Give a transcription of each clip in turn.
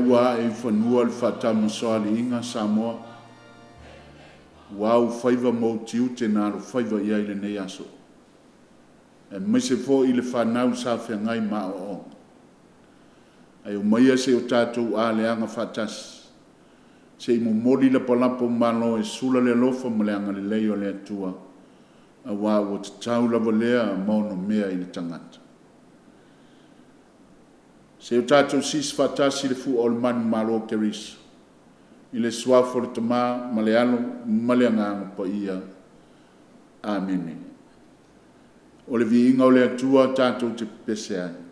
ua ae i fanua le faatamasoaliiga Samoa, ua ou faiva ma ou tiute na alofaiva i ai i lenei aso, aemaise foi le fanau sa feagai ma aoaoga. Ae omaia se i o tatou aleaga faatasi se i momoli lapalapa o malo e sula le alofa ma le agalelei o le Atua, aua ua tatau lava lea ma onomea i le tagata. Se i o tatou siisi faatasi le fua o le manumalo o Keriso i le suafa o le Tama ma le Alo ma le Agaga Paia. Amene. O le viiga o le Atua tatou te pepese ai.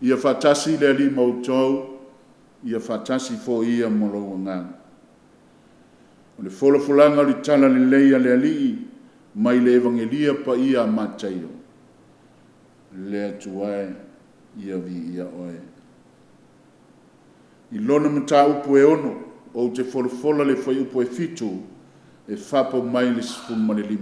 Ia faatasi le Alii ma outou, ia faatasi foi ia ma lou agaga. O le folafolaga o le Talalelei a le Alii mai le Evagelia Paia a Mataio. Le Atua e, ia viia Oe. I lona mataupu e 6, ou te folafola le fuaiupu e 7 e faapai mai le 15.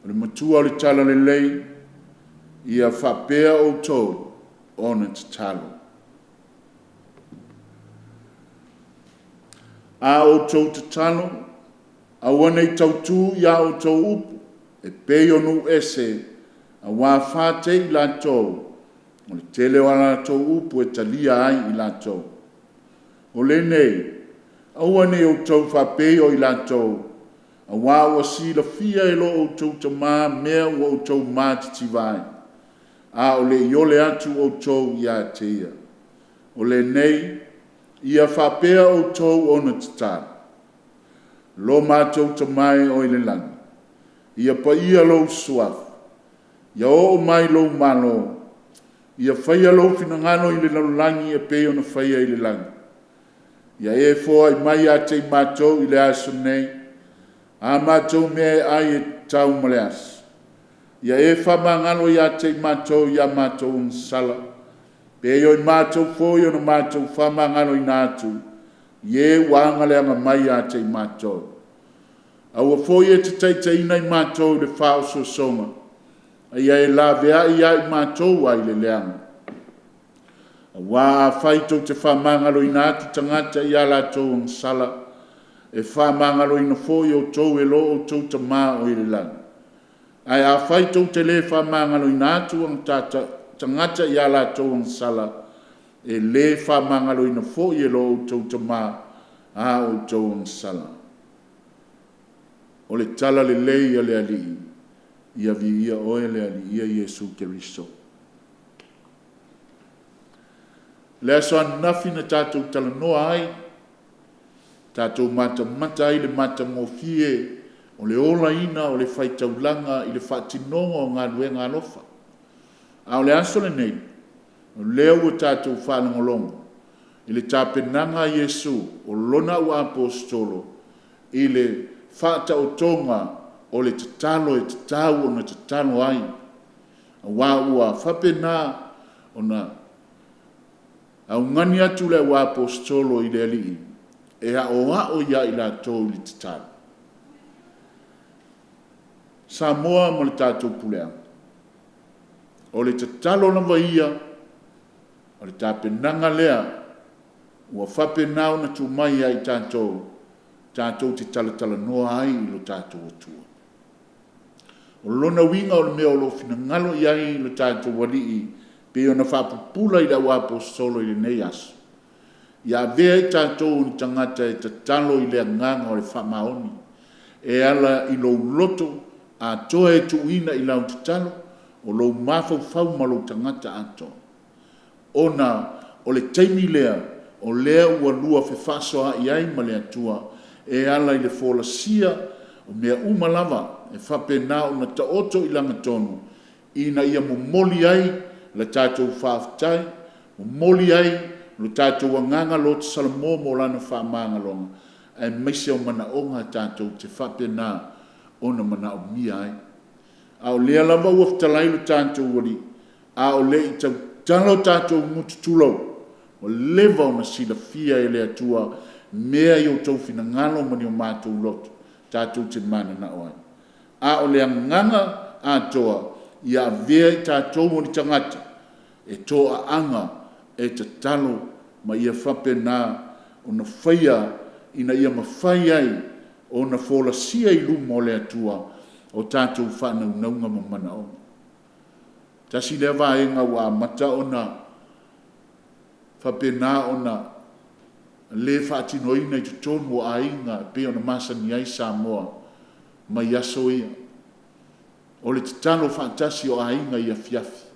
O le Matua o le Talalelei, ia faapea outou ona tatalo. A outou tatalo, aua ne i tautu i a outou upu e pei o nuu ese ua fatei i latou o le tele o a latou upu e talia ai i latou. O lenei, aua ne i outou faapei o i latou, aua ua silafia e lo outou Tama mea ua outou matitiva ai, a o le i ole atu outou ia te ia. O lenei, ia faapea outou ona tatalo, ‘Lo matou Tama e o i le lagi, ia paia lou Suafa, ia oo mai lou Malo, ia faia lou finagalo i le lalolagi e pei ona faia i le lagi. Ia e foai mai ia te i matou i le aso nei a matou mea e ai e tatau mo le aso. Ia e faamagalo ia te i matou i a matou agasala, e pei o i matou foi ona matou faamagaloina atu i e ua agaleaga mai ia te i matou. Aua foi e te taitaiina i matou i le faaosoosoga, a ia e laveai ia i matou ai le leaga. Aua afai tou te faamagaloina atu tagata i a latou agasala, e faamagaloina foi outou e lo outou Tama o i le lagi. Ae afai tou te le faamagaloina atu tagata i a latou agasala, e le faamagaloina foi e lo outou Tama a outou agasala. O le Talalelei a le Alii. Ia viia oe le Alii ia Iesu Keriso. O le aso ananafi na tatou talanoa ai, tatou matamata ai i le matagofie o le olaina o le faitaulaga i le faatinoga o galuega alofa. A o le aso lenei, o lea ua tatou faalogologo i le tapenaga a Iesu o Lona au Aposetolo i le faataotoga o le tatalo e tatau ona tatalo ai, aua ua faapena ona augani atu le au Aposetolo i le Alii e aoao ia i latou i le tatalo. Samoa ma le tatou puleaga, o le tatalo lava ia o le tapenaga lea ua faapena ona tuu mai ia i tatou tatou te talatalanoa ai i lo tatou Atua. O lona uiga o le mea o lo o finagalo i ai lo tatou Alii e pei ona faapupula i le au Aposetolo i lenei aso, ia avea i tatou o ni tagata e tatalo i le agaga o le faamaoni e ala i lou loto atoa e tuuina i lau tatalo, o lou mafaufau ma lou tagata atoa, ona o le taimi lea o lea ua lua fefaasoaai ai ma le Atua e ala i le folasia o mea uma lava e faapena ona taoto i lagatonu ina ia momoli ai la tatou faafetai, momoli ai lo tatou agaga loto salamo mo Lana faamagaloga, aemaise o manaoga tatou te faapena ona manaomia ai. A o lea lava ua fetalai lo tatou Alii, a o le i tautalo tatou gutu tulou, ua leva ona silafia e le Atua mea i outou finagalo ma ni o matou loto tatou te mananao ai. A o le agaga atoa, ia avea i tatou o ni tagata e toaaga e tatalo ma ia faapena ona faia ina ia mafai ai ona folasia i luma o le Atua o tatou faanaunauga ma manaoga. Tasi lea vaega ua amata ona faapena ona le faatinoina i totonu o aiga e pei ona masani ai Samoa mai aso ia, o le tatalo faatasi o aiga i afiafi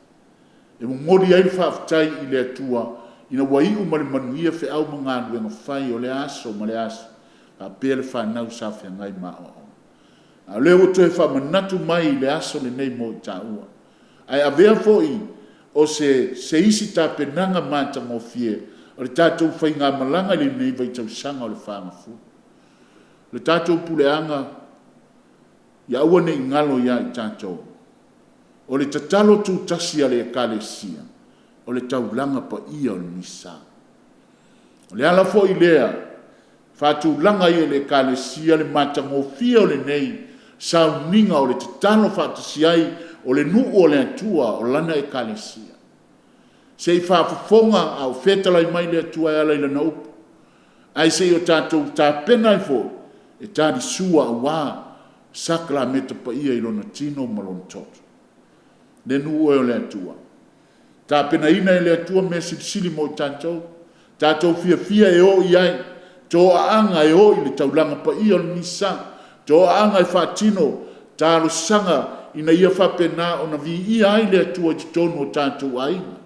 e momoli ai le faafetai i le Atua ina ua iu ma le manuia feau ma galuega fai o lea aso ma lea aso faapea le fanau sa feagai ma aoaoga. A o lea ua toe faamanatu mai i le aso lenei mo i taua, ae avea foi o se isi tapenaga matagofie o le tatou faigamalaga i lenei vaitausaga o le fagafulu. O le tatou puleaga, ia aua ne i galo ia i tatou, o le tatalo tutasi a le Ekalesia, o le taulaga paia o le Misa. O le ala foi lea e faatulaga ai e le Ekalesia le matagofie o lenei sauniga o le tatalo faatasi ai o le nuu o le Atua, o Lana Ekalesia, se i faafofoga a o fetalai mai le Atua e ala i Lana upu, ae se i o tatou tapena ai foi e talisua aua sakalameta paia i Lona tino ma Lona toto. Le nuu e o le Atua, tapenaina e le Atua mea silisili mo i tatou, tatou fiafia e o i ai, toaaga e o i le taulaga paia o le Misa, toaaga e faatino talosaga. ina ia faapena ona viia ai le Atua i totonu o tatou aiga.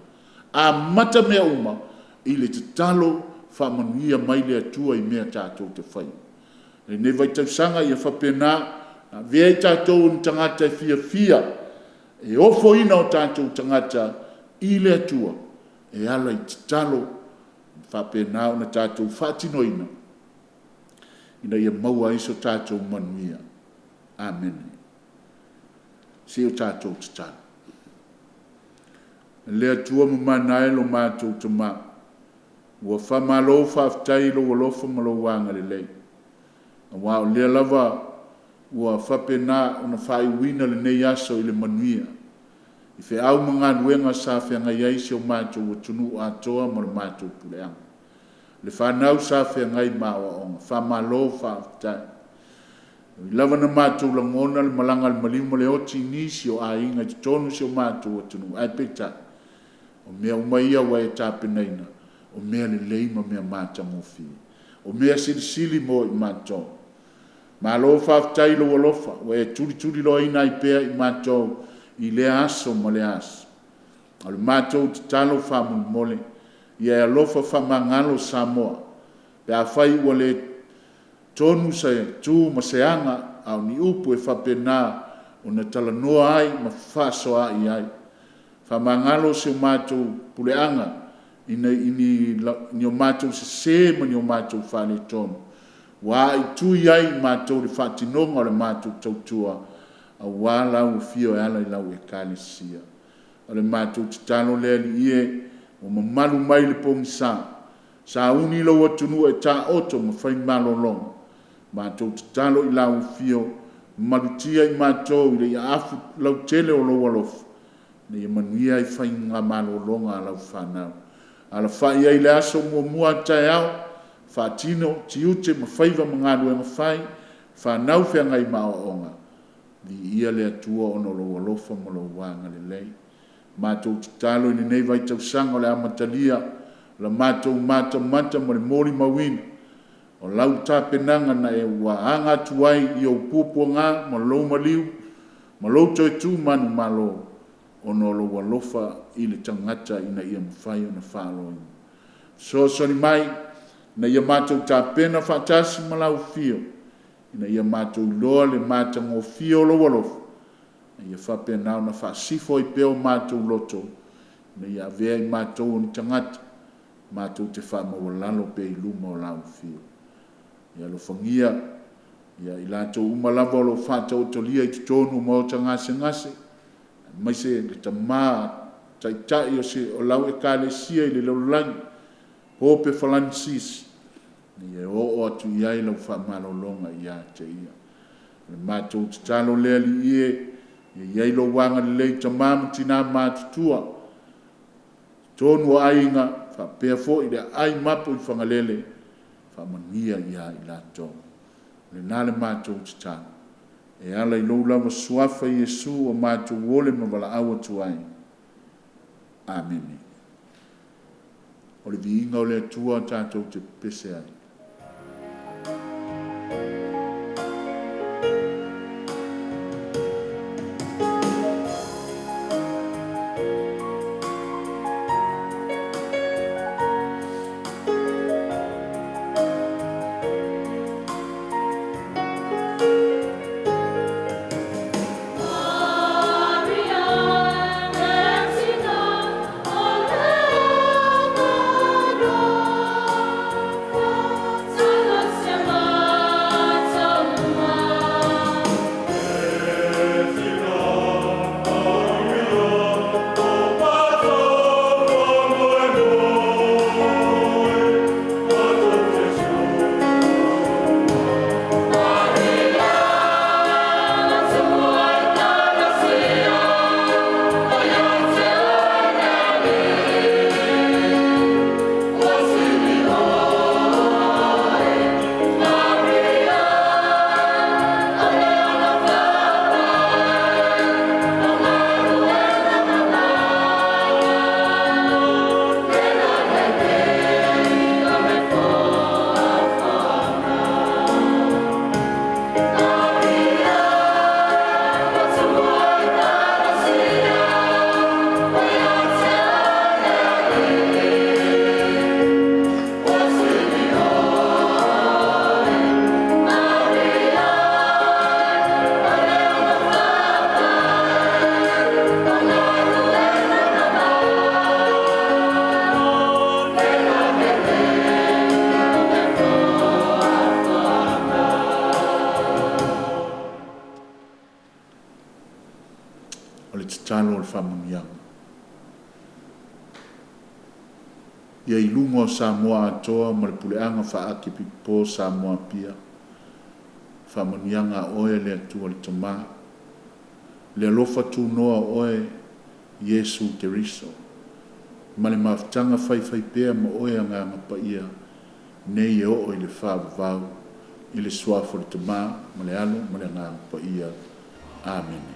Amata mea uma i le tatalo faamanuia mai le Atua i mea tatou te faia. I lenei vaitausaga ia faapena ona avea i tatou o ni tagata e fiafia e ofoina o tatou tagata i le Atua e ala i tatalo ma faapena ona tatou faatinoina ina ia maua ai so tatou manuia. Amene. Se i o tatou tatalo. Le Atua mamana e lo matou Tama, ua faamalo faafetai i lou alofa ma lou agalelei, aua o lea lava ua faapena ona faaiuina lenei aso i le manuia i feau ma galuega sa feagai ai si o matou atunuu atoa ma le matou puleaga, le fanau sa feagai ma aoaoga. Faamalo faafetai. E ui lava ina matou lagona le malaga a le maliu ma le oti i nisi o aiga i totonu o si o matou atunuu, ae peitai, o mea uma ia ua e tapenaina, o mea lelei ma mea matagofie, o mea silisili mo i matou. Malo faafetai i lou alofa ua e tulituliloaina ai pea i matou i lea aso ma lea aso. A o le matou tatalo faamolemole, ia e alofa faamagalo Samoa pe afai ua le tonu se tu ma se aga, a o ni upu e faapena ona talanoa ai ma fefaasoaai ai. Faamagalo si o matou puleaga i ni o matou sese ma ni o matou faaletonu ua aaitui ai i matou i le faatinoga o le matou tautua aua lau afio e ala i lau Ekalesia. O le matou tatalo lea Alii e, ua mamalu mai le pogisa, sauni lou atunuu e taoto ma fai malologa. Matou tatalo i lau Afio, malutia i matou i le aafu lautele o lou alofa ina ia manuia ai faiga malologa a lau fanau. Alafai ai i le aso muamua a taeao, faatino tiute ma faiva ma galuega fai, fanau feagai ma aoaoga, viia le Atua ona o lou alofa ma lou agalelei. Matou tatalo i lenei vaitausaga o le amatalia o la matou matamata ma le molimauina o lau tapenaga na e ua aga atu ai i ou puapuaga ma lou maliu ma lou toe tu manumalo ona o lou alofa i le tagata ina ia mafai ona faaloaina. Fesoasoani mai ina ia matou tapena faatasi ma lau Afio ina ia matou iloa le matagofie o lou alofa ina ia faapena ona faasifo ai pea o matou loto ina ia avea i matou o ni tagata matou te faamaualalo pea i luma o lau Afio. Ia alofagia i latou uma lava o lo o faataotolia i totonu o maota gasegase, aemaise le Tama Taitai o lau Ekalesia i le lalolagi, Pope Falenisisi, ina ia oo atu i ai lau faamalologa ia te ia. O le matou tatalo lea Alii e, ia i ai lou agalelei i tama ma tina matutua i totonu o aiga faapea foi le aai mapu i Fagalele, faamanuia ia i latou. O lena le matou tatalo e ala i lou lava Suafa Iesu ua matou ole ma valaau atu ai. Amene. O le viiga o le Atua tatou te pepese ai. le tatalo o le faamanuiaga. Ia i luga o Samoa atoa ma le puleaga faa-Akepipipo Samoa Apia, faamanuiaga a oe le Atua le Tama, le alofa tunoa o oe Iesu Keriso, ma le mafutaga faifaipea ma oe Agaga Paia, nei e oo i le faavavau, i le Suafa o le Tama ma le Alo ma le Agaga Paia. Amene.